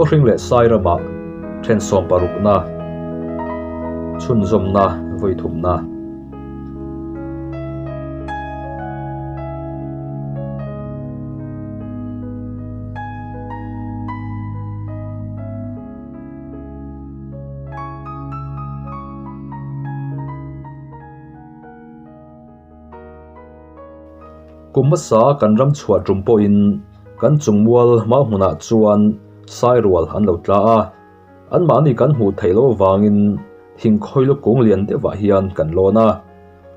Khawhring leh Sairamah then sawmparukna, chhunzawmna vawithumna. Kum hmasa kan ram chhuah tum pawhin kan chungmual mau hmunah chuan sairual an lo tla a, anmahni kan hmuh theih loh avangin thing khawilu kung lian deuhah hian kan lawn a.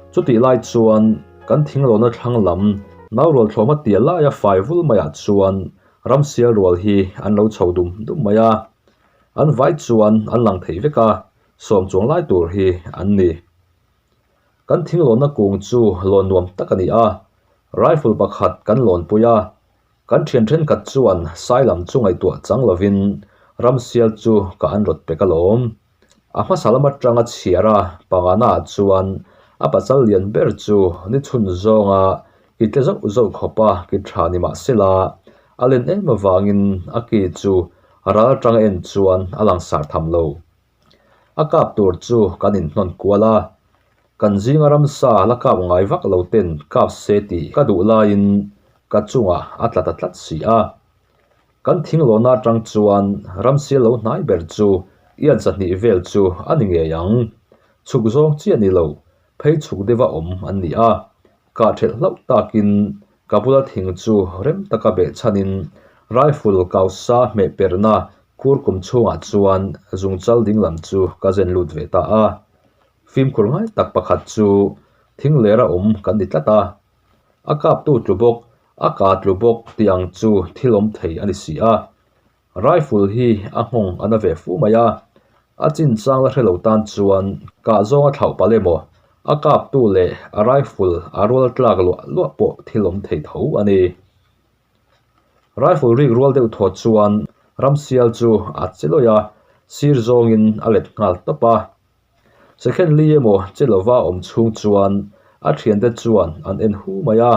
Chutih lai chuan kan thing lawna thlang lam naurual thlawhhma tial laia fai vul maiah chuan ramsial rual hi an lo chho dum dum mai a, an vai chuan an lang thei vek a, sawm chuang lai tur hi an ni. Kan thing lawnna kung chu lawn nuam tak a ni a, rifle pakhat kan lawnpui a, kan thian thenkhat chuan sai lam chu ngaihtuah chang lovin ramsial chu ka an rawt pek alawm. A hmasa lam atanga chhiar a pangana ah chuan a pasal lian ber chu ni chhun zawnga ki tle zauh zauh khawp a ki tha ni mahsela a len em avangin a ki chu ral atanga en chuan a langsar tham lo. A kap tur chu kan inhnawn kual a, kan zinga ramsa la kap ngai vak lo ten kap se tih ka duh laiin ka chungah a tla ta tlat si a. Kan thinglawn atang chuan ramsia lo hnai ber chu ian zahnih vel chu a ni ngei ang. Chhuk zawng chiah ni lo, phei chhuk deuha awm an ni a. Kah thelh hlauh takin ka bula thing chu rem taka beh chhanin rifle kausa hmeh perna kur kum chhungah chuan zungchal ding lam chu ka zen lut ve ta a. Fimkhur ngai tak pakhat chu thing lera awm kan ni tlat a. A kaptu tlu bawk, a ka tlu bawk tih ang chu thil awm thei a ni si a. Rifle hi a nghawng a na ve fu mai a, a chinchang la hre lo tan chuan kah zawng a thlauh palh emaw, a kaptu leh a rifle a rual tlak luah luah pawh thil awm thei tho a ni. Rifle rik rual deuh thaw chuan ramsial chu a che lawih a, sir zawngin a let nghal tawp a. Second li emaw che lova awm chhung chuan a thiante chuan an en hu mai a,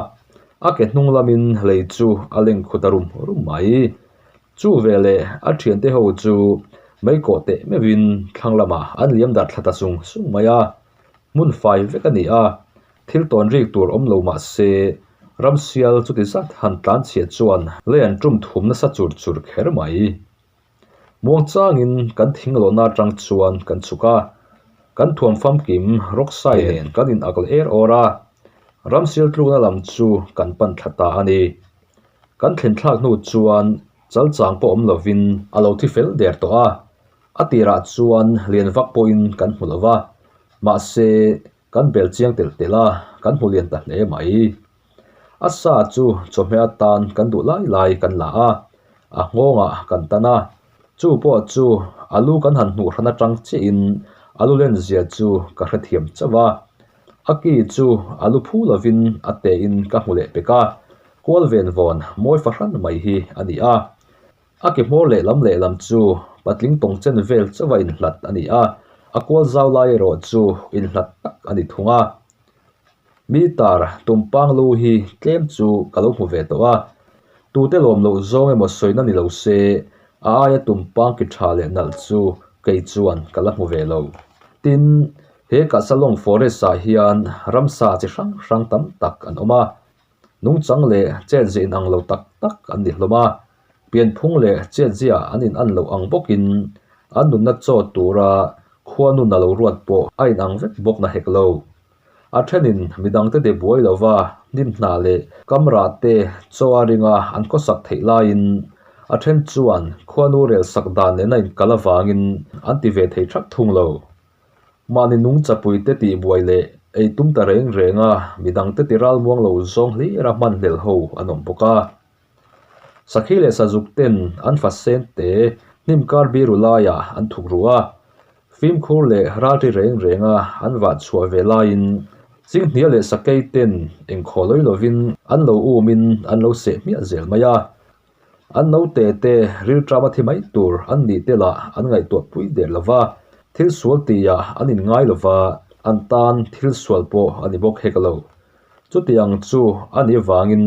a ke hnung lamin lei chu a leng khut a rum rum mai. Chu veleh a thiante ho chu mei kawh teh meuhin thlang lamah an liam darh thla ta sung sung mai a, hmun fai vek a ni a, thil tawn rik tur awm lo mah se ramsial chuti zat han tlan chhiah chuan lei an tum thum nasa chur chur kher mai. Muangchangin kan thing lawhna atang chuan kan chhuk a, kan thuam famkim rawksai nen kan in ak leh er awr a, ramsil tlukna lam chu kan pan thla ta a ni. Kan thlen thlak hnu chuan chalchang pawh awm lovin a lo thi fel der tawh a, a tirah chuan lian vak pawhin kan hmu lo va, mahse kan bel chiang telh telh a, kan hmu lian ta hle mai. A sa chu chawhmeh atan kan duh lai lai kan la a, a nghawngah kan tan a, chu pawh chu alu kan han hmuh hran atang chiahin alu len zia chu ka hrethiam chauh a, a ki chu alu phu lovin a tein ka hmu leh pek a, kual ven vawn mawi fahran mai hi a ni a. A ke hmawr lehlam lehlam chu patling tawng chen vel chauha inhlat a ni a, a kual zau lai erawh chu inhlat tak a ni thung a. Meter tumpang lu hi tlem chu ka lo hmu ve tawh a, tute lawm loh zawng emaw sawina ni lo se a aia tumpang ki tha leh nalh chu kei chuan ka la hmu ve lo. Tin, he Kasalong Forest ah hian ramsa chi hrang hrang tam tak an awm a, nungchang leh chet zia inang lo tak tak an ni hlawm a, pianphung leh chet zia an inan loh ang bawkin an nunna chaw tura khua nun a lo ruat pawh a inang vek bawk na hek lo. A thenin midangte de buai lova hnim hna leh camera te chaw a ringa an khawsak theih laiin a then chuan khuanu rel sak dan nena inkal avangin an ti ve thei thak thung lo. Mahni nung chapui te tih buai leh ei tum ta reng reng a midangte ti ralmuang lo zawng hlir a hman hlel ho an awm bawk a. Sakhi leh sazuk ten an fa sen te hnim kar biru laiah an thuk ru a, fimkhur leh ralri reng renga an vah chhuah ve laiin Chinghnia leh Sakei ten engkhaw lawi lovin an lo umin an lo seh hmiah zel mai a. An naute te rilṭama thi mai tur an nih te lah an ngaihtuah pui der lo va, thil sual tihah an inngai lo va, an tan thil sual pawh a ni bawk hek lo. Chutiang chu a nih vangin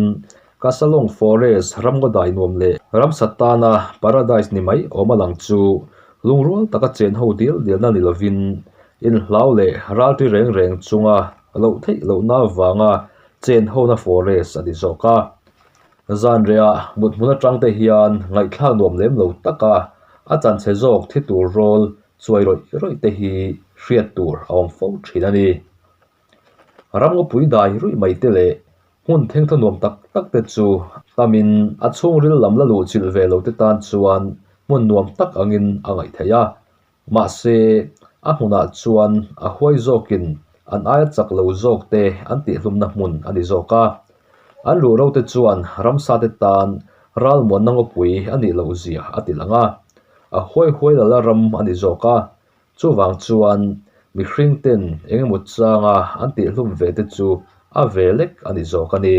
Kasalong Forest ramngaw dai nuam leh ramsa tana paradise ni mai awm a lang chu lungrual taka chen ho dial dialna ni lovin inhlau leh ralti reng reng chunga loh theih lohna avanga chen hona forest a ni zawk a. Zan rehah mut hmun atang te hian ngaihthlak nuam lem lo taka a chanchhe zawk thi tur rawl chuai rawih rawih te hi hriat tur a awm fo thin a ni. Ramngawpui dai ruih mai te leh hmun thengthaw nuam tak tak te chu tamin a chhungril lam la luh chilh ve lo te tan chuan hmun nuam tak angin a ngaih theih a. Mahse, a hmunah chuan a huai zawkin an aia chak lo zawk te an tihhlumna hmun a ni zawk a. An ruhro te chuan ramsa te tan ralmuanna ngawpui a nih loh zia a ti lang a. A huai huai lala ram a ni zawk a. Chuvang chuan mihring ten eng emaw changa an tihhlum ve te chu a ve lek a ni zawk a ni.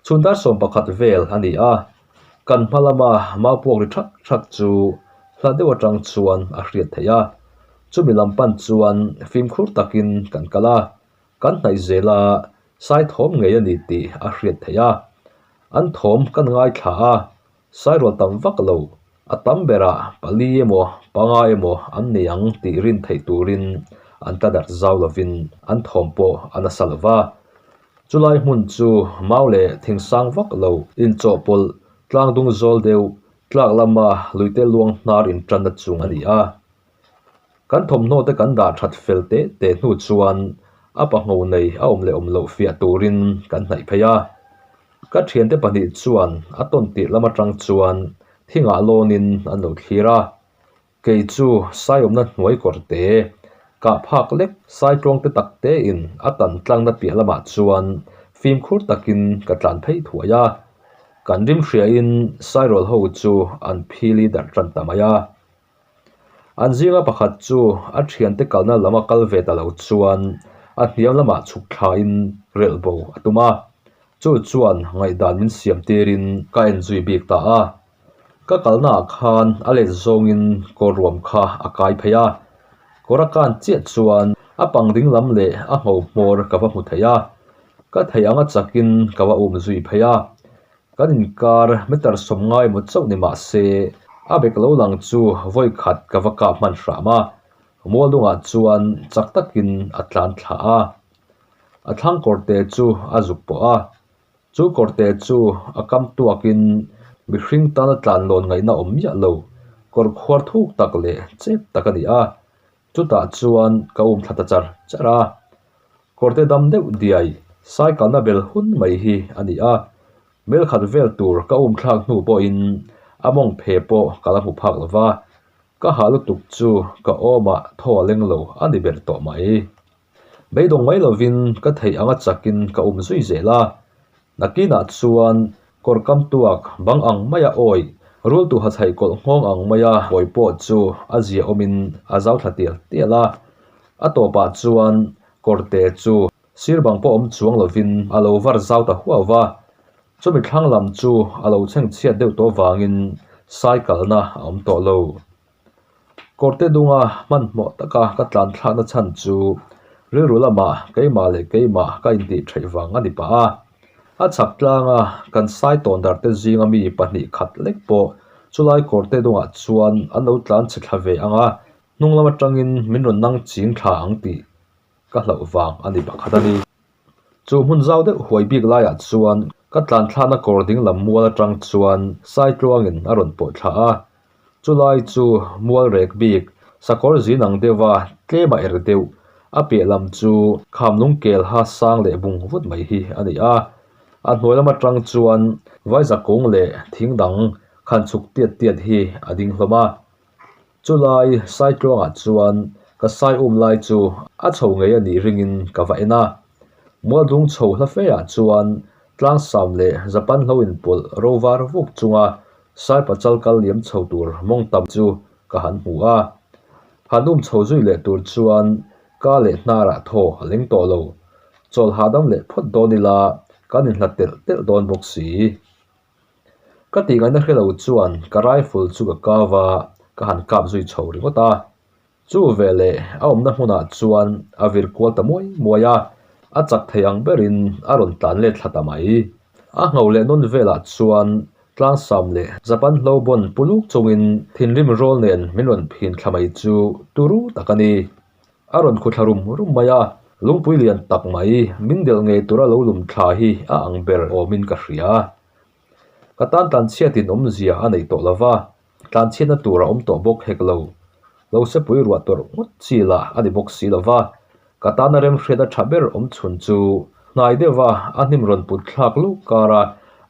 Chhun dar 11 vel a ni a, kan hma lama mau puak ri thak thak chu hla deuh atang chuan a hriat theih a. Chumi lam pan chuan fimkhur takin kan kal a, kan hnaih zel a, sai thawm ngei a ni tih a hriat theih a. An thawm kan ngaithla a, Sairual tam vak lo, a tam berah pali emaw panga emaw an nei ang tih rin theih turin an tla darh zau lovin an thawm pawh a nasa lo va. Chulai hmun chu mau leh thing sang vak lo inchawhpawlh tlang dung zawl deuh tlak lama luite luang hnar intanna chung a ni a. Kan thawmhnaw te kan dah that fel teh teh hnu chuan a pahngho nei a awm leh awm loh fiah turin kan hnaih phei a. Ka thiante pahnih chuan a tawn tirh lam atang chuan thingah lawnin an lo thlir a, kei chu saiawmna hnuai kawr te, kah phak lek saitluang te tak tein a tan tlangna piah lamah chuan fimkhur takin ka tlan phei thuai a. Kan rim hriain sairual ho chu an phili darh tan ta mai a. An zinga pakhat chu a thiante kalna lama kal ve ta lo chuan a hniam lamah chhuk thlain relh bo a tum a, chu chuan ngaihdan min siam tirin ka en zui bik ta a. Ka kalnaah khan a let zawngin kawr ruam kha a kai phei a, kawr a kan chiah chuan a pang ding lam leh a ngho hmawr ka va hmu thei a, ka theih anga chakin ka va um zui phei a. Kan inkar meter 90 emaw chauh ni mah se, a bek lo lang chu vawi khat ka va kap hman hram a, mualdungah chuan chak takin a tlan thla a. A thlang kawrte chu a zuk pawh a, chu kawrte chu a kam tuakin mihring tana tlan lawn ngaihna awm miah lo, kawr khuar thuk tak leh chep tak a ni a, chutah chuan ka um thla ta char char a. Kawrte dam deuh diai, cycle-na bel hun mai hi a ni a, mel khat vel tur ka um thlak hnu pawhin a mawng phe pawh ka la hmu phak lo va, ka hah lutuk chu ka awmah thaw a leng lo a ni ber tawh mai. Beidawng mai lovin ka theih anga chakin ka um zui zel a, nakinah chuan kawr kam tuak bang ang maia awi, rultu hachhaih kawlh nghawng ang maia hawi pawh chu a zia awmin a zau thla tial tial a. A tawpah chuan kawrte chu sir bang pawh awm chuang lovin a lo var zau ta huau va, chumi thlang lam chu a lo chheng chhiat deuh tawh vangin sai kalna a awm tawh lo. Kawrte dunga hmanhmawh taka ka tlan thlakna chhan chu rilru lamah keimah leh keimah ka intih theih vang a ni pah a. A chhak tlanga kan sai tawn darte zinga mi pahnih khat lek pawh chulai kawrte dungah chuan an lo tlan chhe thla ve ang a, Hnung lam atangin min rawn nang ching thla ang tih ka hlauh vang a ni pakhat a ni. Chu hmun zau deuh huai bik laiah chuan ka tlan thlakna kawr ding lam mual atang chuan saitluangin a rawn pawh thla a. Chulai chu mual rek bik sakawr zin ang deuha tlem a er deuh a piah lam chu kham lung kel ha sang leh bung vut mai hi a ni a. A hnuai lam atang chuan vaiza kung leh thing dang khan chhuk tiat tiat hi a ding hlawm a. Chulai Saitluangah chuan ka sai um lai chu a chho ngei a nih ringin ka va en a. Mualdung chho hla feah chuan tlangsam leh Japan hlo inpawlh ro var vuk chunga sai pachal kal liam chho tur mawng tam chu ka han hmu a. Han um chho zui leh tur chuan ka leh hnarah thaw a leng tawh lo. Chawl hahdam leh phawt dawn ila kan inhlat telh telh dawn bawk si. Ka tih ngaihna hre lo chuan ka rifle chu ka kau a, ka han kap zui chho ringawt a. Chu veleh a awmna hmunah chuan a vir kual ta muai muai a, a chak thei ang berin a rawn tlan let thla ta mai. A ngho leh nawn velah chuan tlangsam leh Japan hlo bawn pu luk chungin thinrim rawl nen min rawn phin thla mai chu turu tak a ni. A rawn khu thla rum rum mai a, lungpui lian tak mai min delh ngei tura lo lum thla hi a ang ber awmin ka hria. Ka tan tlanchhiatin awmzia a nei tawh lova, tlanchhiatna tur a awm tawh bawk hek lo. Lo sepui ruah tawrh ngawt chi lah a ni bawk si lova, ka tana remhriatna tha ber awm chhun chu hnai deuha a hnim rawn put thlak luk kara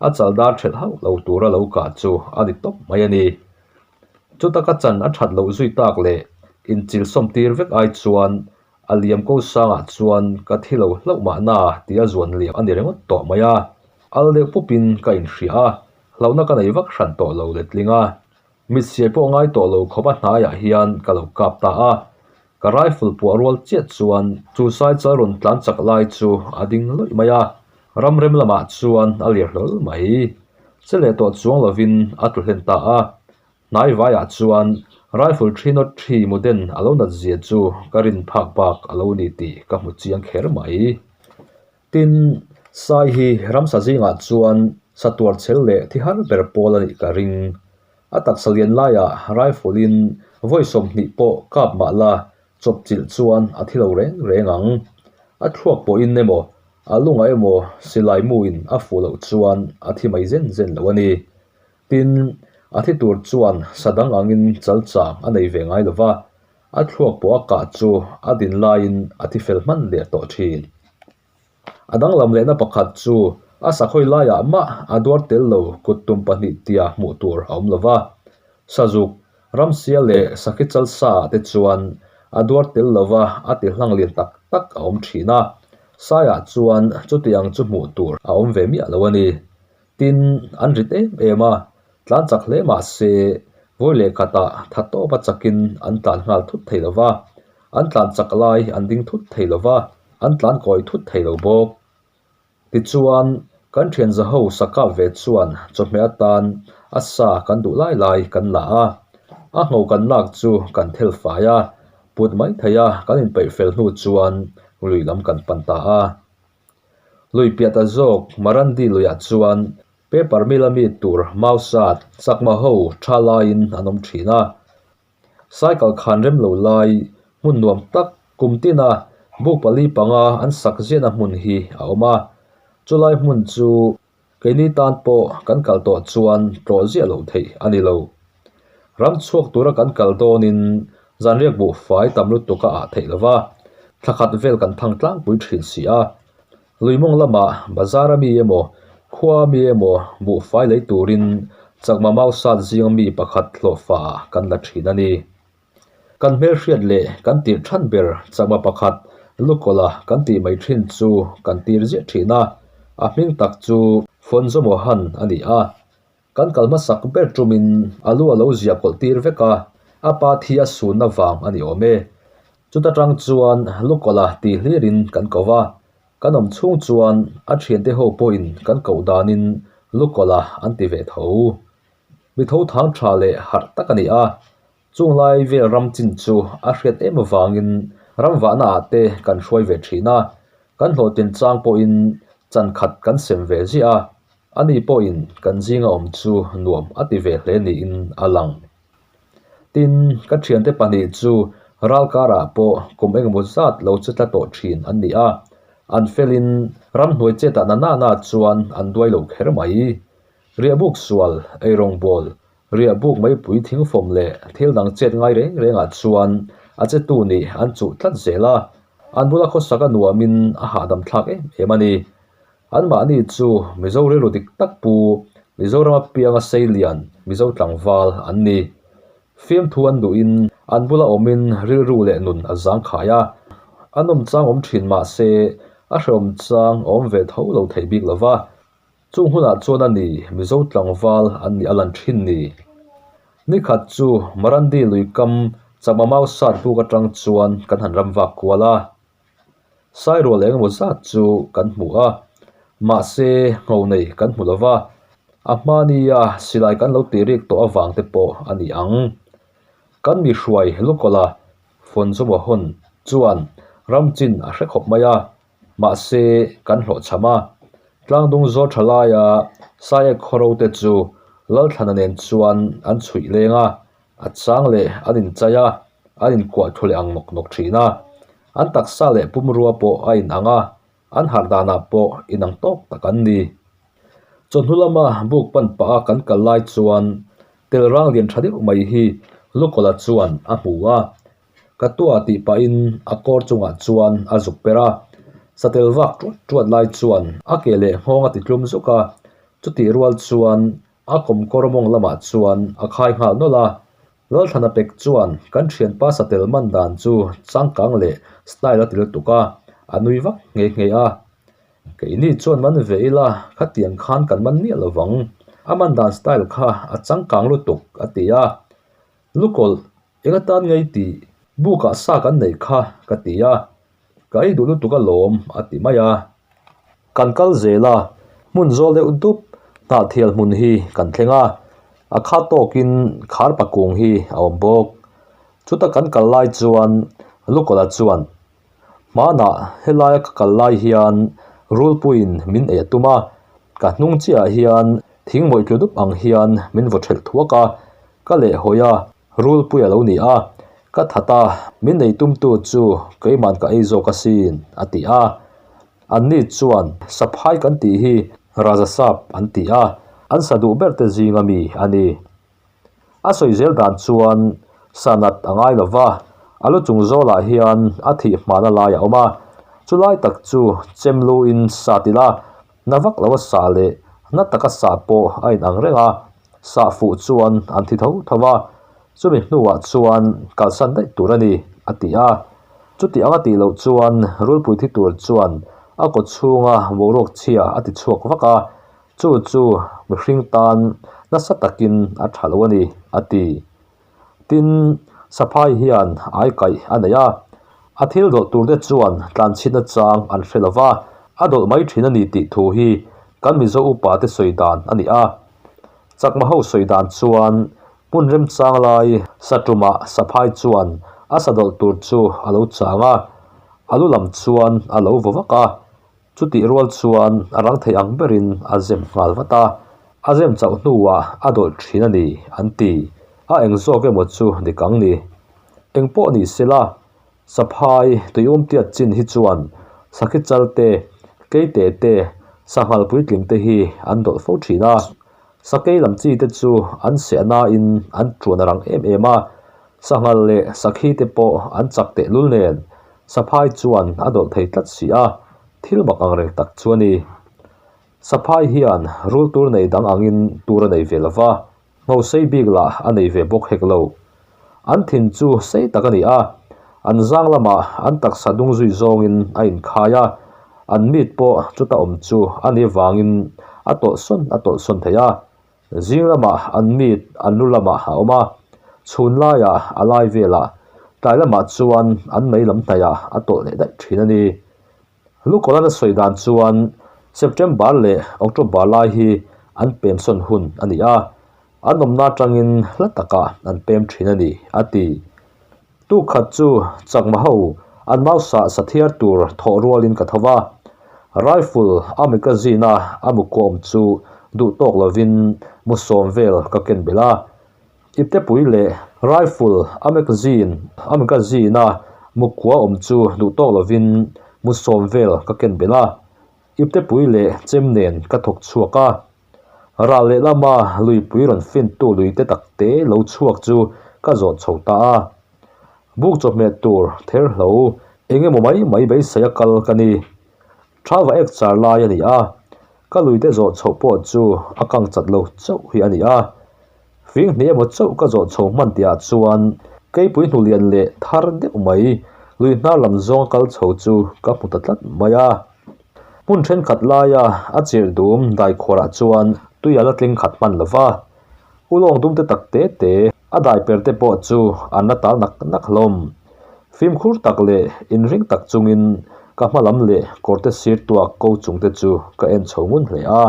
a chal dar thelh hauh lo tura lo kah chu a ni tawp mai a ni. Chuta ka chan a that loh zui tak leh inchil sawm tir vek ai chuan a liam ko sangah chuan ka thi lo hlauh mahna tia zuan liam a ni ringawt tawh mai a, al deuh pupin ka inhria a, hlauhna ka nei vak hran tawh lo letling a. Mit siai pawh ngai tawh lo khawp a hnaiah hian ka lo kap ta a, ka rifle puah rual chiah chuan chu sai chal rawn tlan chak lai chu a ding lawih mai a, ram rem lamah chuan a lir hlawl mai. Che leh tawh chuang lovin a tlu hlen ta a, hnai vaiah chuan rifle thi nawt thi muden a lo nat zia chu ka rin phak bak a lo ni tih ka hmu chiang kher mai. Tin, Sai hi ramsa zingah chuan sa tuar chhel leh thi har ber pawl a nih ka ring. A taksa lian laiah rifle in vawi 20 pawh kap mah la chawp chilh chuan a thi lo reng reng ang. A thluak pawhin emaw, a lungah emaw silai muin a fuh loh chuan a thi mai zen zen lo a ni. Tin, a thi tur chuan sa dang angin chal chang a nei ve ngai lo va, A thluak pawh a kah chu a din laiin a thi fel hman leh tawh thin. A danglam lehna pakhat chu a sakhawi laiah mah a duar tel lo kut tum pahnih tia hmuh tur a awm lo va. Sazuk, ramsia leh sakhi chalsa ah te chuan a duar tel lo va a ti hlang lian tak tak a awm thin a. Saiah chuan chutiang chu hmuh tur a awm ve miah lo a ni. Tin, an rit em em a, tlan chak hle mah se, vawi leh khatah tha tawpa chakin an tlan nghal thut thei lo va, an tlan chak lai an ding thut thei lo va, an tlan kawi thut thei lo bawk. Tichuan, kan thian zaho sa kap ve chuan chawhmeh atan a sa kan duh lai lai kan la a, a ngho kan lak chu kan thel fai a, put mai thei a kan inpeih fel hnu chuan lui lam kan pan ta a. Lui piah ta zawk Marandi luiah chuan paper mill a mi tur Mausat, Chakma ho tha laiin an awm thin a. Cycle khan rem lo lai hmun nuam tak kum tina buk pali panga an sak ziahna hmun hi a awm a. Chulai hmun chu Keini tan pawh kan kal tawh chuan tlawh ziah loh theih a ni lo. Ram chhuak tura kan kal dawnin zanriak buhfai tam lutuk a ah theih lova, thla khat vel kan thang tlangpui thin si a. Luimawng lamah bazar a mi emaw, khua a mi emaw buhfai lei turin Chakma Mausat zinga mi pakhat hlawhfa ah kan la thin a ni. Kan hmelhriat leh kan tirh than ber chakma pakhat Lukawla kan tih mai thin chu kan tir ziah thin a, a hming tak chu Fonzomohan a ni a. Kan kal hmasak ber tumin a lu a lo ziah kawlh tir vek a, a pa thi a sunna vang a ni awm e. Chuta tang chuan Lukawla tih hlirin kan ko va, kan awm chhung chuan a thiante ho pawhin kan koh danin Lukawla an ti ve tho. Mi tho thang tha leh harh tak a ni a, chung lai vel ram chin chu a hriat em avangin ram vahna ah te kan hruai ve thin a, kan hlawhtlin chang pawhin chan khat kan sem ve ziah a, ani pawhin kan zinga awm chu nuam a ti ve hle niin a lang. Tin, ka thiante pahnih chu ral karah pawh kum engemaw zat lo che tla tawh thin an ni a, an felin ramhnuai chetah na nana chuan an duai lo kher mai. Riahbuk sual, eirawngbawl, riahbuk meipui thingfawm leh thil dang chet ngai reng rengah chuan a chetu nih an chuh tlat zel a, an bula khawsak a nuamin a hahdam thlak em em a ni. Anmahni chu Mizo rilru dik tak pu, Mizorama pianga sei lian, Mizo tlangval an ni. Fiamthu an duhin an bula awmin rilru leh nun a zangkhai a, a nawm chang awm thin mah se a hrehawm chang a awm ve tho lo thei bik lo va. Chung hunah chuan a ni Mizo tlangval an nih a lan thin ni. Nikhat chu Marandi lui kam Chakma Mausat buk atang chuan kan han ram vak kual a. Sairual engemaw zat chu kan hmu a, mahse ngho nei kan hmu lova, a hmania silai kan lo tih rik tawh avang te pawh a ni ang. Kan mi hruai Lukawla Fonzomohon chuan ram chin a hre khawp mai a. Mahse, kan hlawhchham a. Tlangdung zawl tha laia Saiek khawro te chu Lalthlana nen chuan an chhuih leng a, a chang leh an inchai a, an inkuah thu leh ang nawk nawk thin a. An taksa leh pumrua pawh a inang a, an harh danah pawh inang tawk tak an ni. Chawhnu lama buk pan pah a kan kal lai chuan tel rang lian tha deuh mai hi Lukawla chuan a hmu a, Ka tua tih pahin a kawr chungah chuan a zuk per a, satel vak tuat tuat lai chuan a ke leh nghawng a ti tlum zuk a, chutih rual chuan a kawmkawr mawng lamah chuan a khai nghal nawlh a. Lalthlana pek chuan kan thianpa satel man dan chu changkang leh style a ti lutuk a, a nui vak nghe nghe a. Keini chuan man ve ila, khatiang khan kan man miah lo vang, a man dan style kha a changkang lutuk a ti a. Lukawlh Eng atan ngei tih bukah sa kan neih kha ka ti a, ka ei duh lutuk alawm a ti mai a. Kan kal zel a, hmun zawl deuh dup hnahthial hmun hi kan thleng a, a kha tawkin khar pakung hi a awm bawk. Chuta kan kal lai chuan Lukawla chuan, Hmanah helaia ka kal lai hian rulpuiin min ei a tum a, ka hnung chiahah hian thingmawih tlu dup ang hian min vaw thelh thuak a, ka lehhawi a, rulpui a lo ni a, ka that a, min ei tumtu chu keiman ka ei zawk asin a ti a. Anni chuan saphai kan tih hi Raja Sap an ti a, an sa duh ber te zinga mi a ni. A sawi zel dan chuan sa nat a ngai lo va, a lu chung zawlah hian a thih hmana lai a awm a, chu lai tak chu chem luin sa tilh a, na vak lo a sa leh na taka sa pawh a inang reng a, sah fuh chuan an thi tho tho va, chumi hnuah chuan kalsan daih tur a ni, a ti a. Chuti anga tih loh chuan rulpui thi tur chuan a kaw chhunga boruak chhia a ti chhuak vak a, chu chu mihring tan nasa takin a tha lo a ni, a ti. Tin, saphai hian ai kaih a nei a, a thil dawlh tur te chuan tlanchhitna chang an hre lo va, a dawlh mai thin a ni tih thu hi kan Mizo upa te sawi dan a ni a. Chakma ho sawi dan chuan hmun remchang lai saṭumah saphai chuan a sa dawlh tur chu a lo chang a, a lu lam chuan a lo vaw vak a, Chutih rual chuan a rang thei ang berin a zem nghal vat a, a zem chauh hnuah a dawlh thin a ni, an ti. A eng zawk emaw chu ni kang ni. Eng pawh ni sela, saphai tuium tiat chin hi chuan sakhi chal te, keite te, sanghal puitling te hi an dawlh fo thin a. Sakei lam chi te chu an seh nain an tuan a rang em em a, sanghal leh sakhi te pawh an chak tehlul nen Saphai chuan a dawlh thei tlat si a, thil mak ang reng tak chu a ni. Saphai hian rul tur nei dang angin tur a nei ve lo va, ngho sei bik lah a nei ve bawk hek lo. An thin chu sei tak a ni a, an zang lamah an taksa dung zui zawngin a inkhai a, an mit pawh chuta awm chu a ni vangin a tawlh sawn a tawlh sawn thei a. Zing lamah an mit an lu lamah a awm a, chhun laiah a lai velah, tlai lamah chuan an mei lam hnaihah a tawlh leh daih thin a ni. Lukolana sawi dan chuan September leh October lai hi an pem sawn hun a ni a, an awmna atangin hla takah an pem thin a ni, a ti. Tuk khat chu chakma ho an mausa sathiar tur thawh rualin ka tho va, rifle a magazine a a mu kawm chu duh tawk lovin mu sawm vel ka ken belh a. Iptepui leh rifle a magazine a magazine a mu kua awm chu duh tawk lovin mu sawm vel ka ken belh a. Iptepui leh chem nen ka thawk chhuak a. Ral lehlama luipui rawn fintu lui te tak te lo chhuak chu ka zawh chho ta a. Buk chawhmeh tur ther hlo eng emaw mai mai beisei a kal ka ni. Thava ek char lai a ni a, ka lui te zawh chhoh pawh chu a kang chat lo chauh hi a ni a. Fing hnih emaw chauh ka zawh chho hman tihah chuan keipui hnulian leh thar deuh mai lui hnar lam zawnga kal chho chu ka hmu ta tlat mai a. Hmun thenkhat laia a chirh dum daikhuarah chuan tui a la tling khat hman lo va, ulawng dum te tak te te a dai per te pawh chu an la tal nak nak hlawm. Fimkhur tak leh inring tak chungin ka hma lam leh kawrte sir tuak ko chung te chu ka en chho ngun hle a.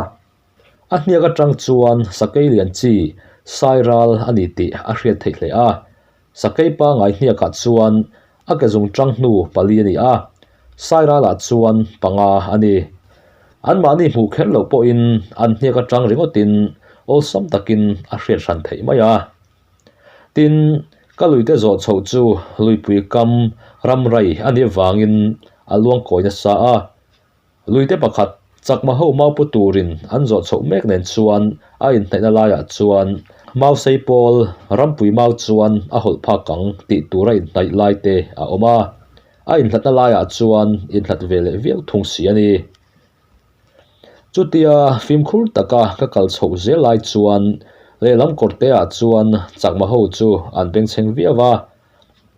A hniak atang chuan sakei lian chi sai ral a ni tih a hriat theih hle a. Sakei pangai hniakah chuan a ke zung tang hnu pali a ni a, Sairalah chuan panga a ni. Anmahni hmuh kher loh pawhin an hniak atang ringawtin awlsam takin a hriat hran theih mai a. Tin, ka luite zawh chhoh chu luipui kam ram rai a nih avangin a luang kawi nasa a. Luite pakhat chakma ho mau pu turin an zawh chhoh mek nen chuan a inhnaihna laiah chuan mau sei pawl rampui mau chuan a hawlh phak ang tih tura inhnaih lai te a awm a. A inhlatna laiah chuan inhlat ve leh viau thung si a ni. Chutia fimkhur taka ka kal chhoh zel lai chuan lehlam kawrte ah chuan chakma ho chu an bengchheng viau a,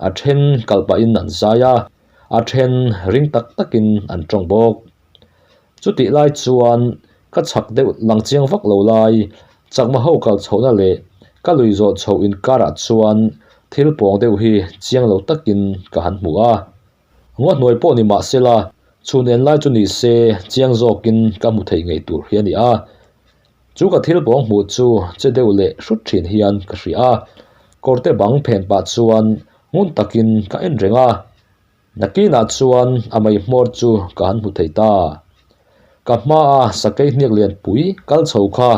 a then kal pahin an zai a, a then ring tak takin an tawng bawk. Chutih lai chuan ka chhak deuh lang chiang vak lo lai chakma ho kal chhohna leh ka lui zawh chhoh inkarah chuan thil pawng deuh hi chiang lo takin ka han hmu a. Ngaw hnuai pawh ni mah sela, chhun en lai chu ni se chiang zawkin ka hmu thei ngei tur hi a ni a. Chu ka thil pawng hmuh chu che deuh leh hrut thin hian ka hria a, kawrte bang phen pah chuan ngun takin ka en reng a. Nakinah chuan a mei hmawr chu ka han hmu thei ta. Ka hmaa sakei hniak lianpui kal chho kha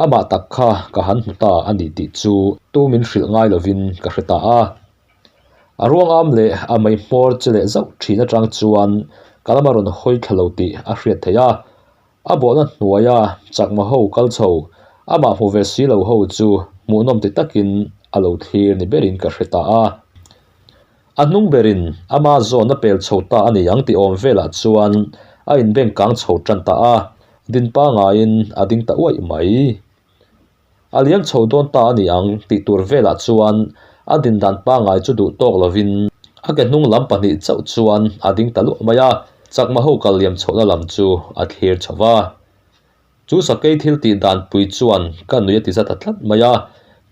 amah tak kha ka han hmu ta a ni tih chu tu min hrilh ngai lovin ka hre ta a. A ruangam leh a mei hmawr che leh zauh thin atang chuan ka lama rawn hawi thla lo tih a hriat theih a. A bawhna hnuaia chakma ho kal chho, amah hmu ve si lo ho chu hmuhnawm ti takin a lo thlir ni berin ka hre ta a. A hnung berin ama zawn a pel chho ta a ni ang tih awm velah chuan a inbeng kang chho tan ta a, din pangaiin a ding ta uaih mai. A liam chho dawn ta a ni ang tih tur velah chuan a din dan pangngai chu duh tawk lovin a ke hnung lam pahnih chauh chuan a ding ta luah mai a, chakma ho kal liam chhohna lam chu a thlir chho va. Chu sakei thil tih dan pui chuan ka nui a ti za ta tlat mai a,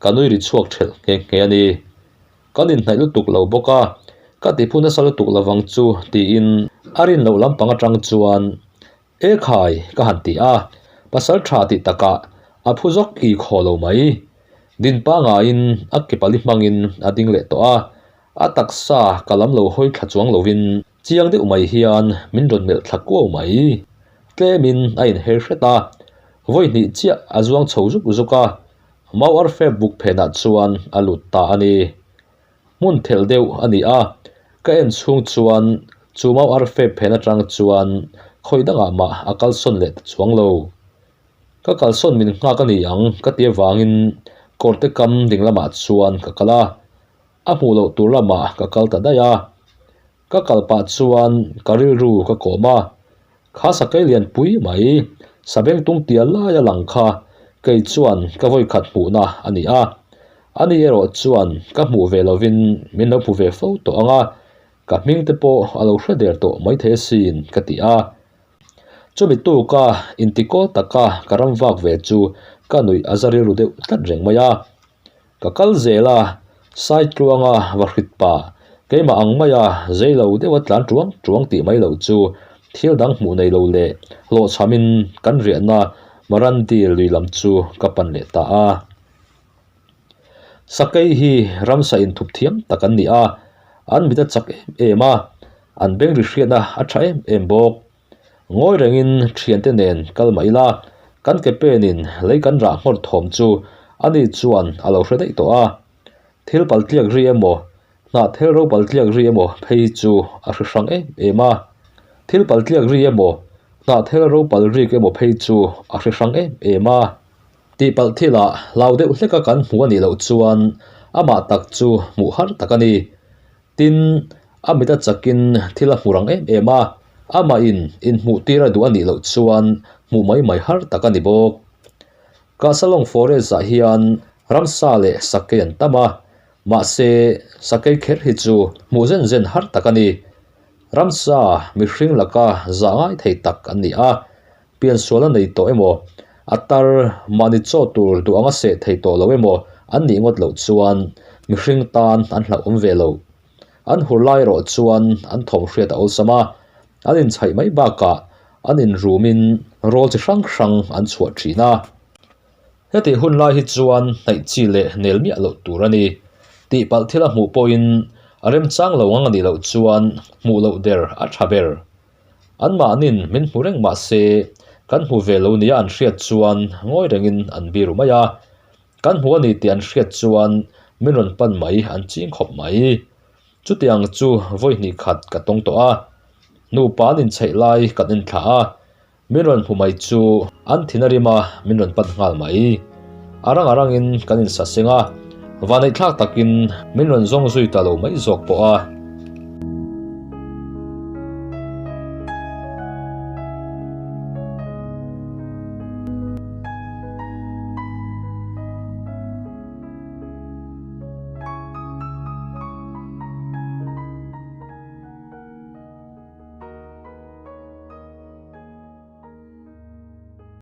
ka nui ri chhuak thelh nghe nghe a ni. Kan inhnaih lutuk lo bawk a, ka ti phu nasa lutuk lovang chu tiin a rin loh lampang atang chuan E khai ka han ti a, pasal tha tih takah a phu zawk i khaw lo mai. Din pangaiin a ke pali hmangin a ding leh tawh a, a taksa ka lam lo hawi thla chuang lovin chiang deuh mai hian min rawn melh thla kuau mai. Tlemin a inher hret a, vawi hnih chiah a zuang chho zuk zuk a, mau arfep buk phenah chuan a lut ta a ni. Hmun thelh deuh a ni a, ka en chhung chuan chu mau arfep phen atang chuan khawi dangah mah a kalsawn leh ta chuang lo. Ka kalsawn min nghak a ni ang ka ti avangin kawrte kam ding lamah chuan ka kal a, a hmuh loh tur lamah ka kal ta daih a. Ka kal pah chuan ka rilru ka kawm a, kha sakei lianpui mai sabeng tung tial laia lang kha kei chuan ka vawikhat hmuhna a ni a, ani erawh chuan ka hmuh ve lovin min lo hmu ve fo tawh ang a, ka hming te pawh a lo hre der tawh maithei asin ka ti a. Chumi tuka intikawl taka ka ram vak ve chu ka nuih a za rilru deuh tlat reng mai a. Ka kal zel a, Saitluanga va hrit pa, keimah ang maia zei lo deuha tlan tuang tuang tih mai loh chu thil dang hmuh nei lo leh hlawhchhamin kan riahna Marandi lui lam chu ka pan leh ta a. Sakei hi ramsa inthup thiam tak an ni a, an mit a chak em em a, an beng ri hriatna a tha em em bawk. Ngawi rengin thiante nen kal mah ila, kan ke penin lei kan rah nghawr thawm chu ani chuan a lo hre daih tawh a. Thil paltliak ri emaw, hnahthel ro paltliak ri emaw phei chu a hre hrang em em a. Thil paltliak ri emaw, hnahthel ro pal rik emaw phei chu a hre hrang em em a. Tihpalh thilah hlau deuh hleka kan hmu a nih loh chuan amah tak chu hmuh har tak a ni. Tin, a mit a chakin thil a hmu rang em em a, amahin inhmuh tir a duh a nih loh chuan hmuh mai mai har tak a ni bawk. Kasalong Forest-ah hian ramsa leh sakei an tam a, mahse sakei kher hi chu hmuh zen zen har tak a ni. Ramsa mihring laka zah ngai thei tak an ni a, Piansual a nei tawh emaw, a tar mahni chaw tur duh anga seh thei tawh lo emaw an nih ngawt loh chuan mihring tan an hlauhawm ve lo. An hur lai erawh chuan an thawm hriat a awlsam a, an inchhaih mai bakah an inrumin rawl chi hrang hrang an chhuah thin a. Hetih hun lai hi chuan hnaih chi leh nel miah loh tur a ni. Tihpalh thil a hmuh pawhin a remchang lo ngang a nih loh chuan hmuh loh der a tha ber. Anmahnin min hmu reng mah se, Kan hmu ve lo nia an hriat chuan ngawi rengin an biru mai a. Kan hmu a ni tih an hriat chuan min rawn pan mai an ching khawp mai. Chutiang chu vawi hnih khat ka tawng tawh a. Nupa an inchheih lai kan enthla a. Min rawn hmu mai chu an thin a rim a, min rawn pan nghal mai. A rang a rangin kan insaseng a, vaneihthlak takin min rawn zawng zui ta lo mai zawk pawh a.